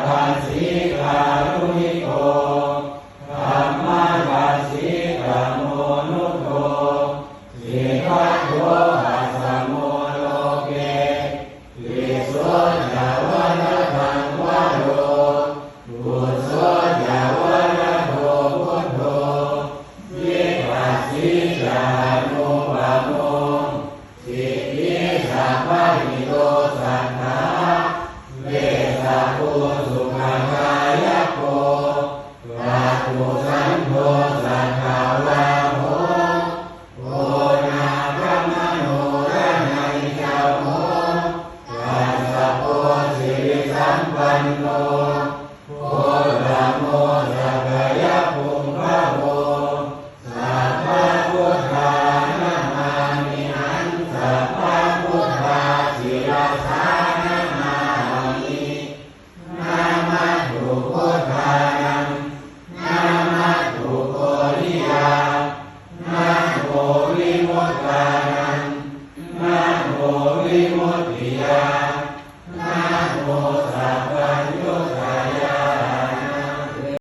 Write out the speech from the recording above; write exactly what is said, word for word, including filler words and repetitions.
dasīkaruṇiko, dhammadasīkamonudo, sibbaṭho asamo loke, tisso ca varadaṃ varo, puggo ca varado buddho, cittassī ca anūpamo, sikhī ca mahito sattā, vessabhū sukhadāyako, kakusandho satthavāho, konāgamano raṇañjako, kassapo sirisampanno, gotamo sakyapuṅgavo. Sabbabuddhā namāmihaṃ, sabbabuddhā sirasā namāmi. Namatthu buddhānaṃ, namatthu bodhiyā, namo vimuttānaṃ, namo vimuttiyā.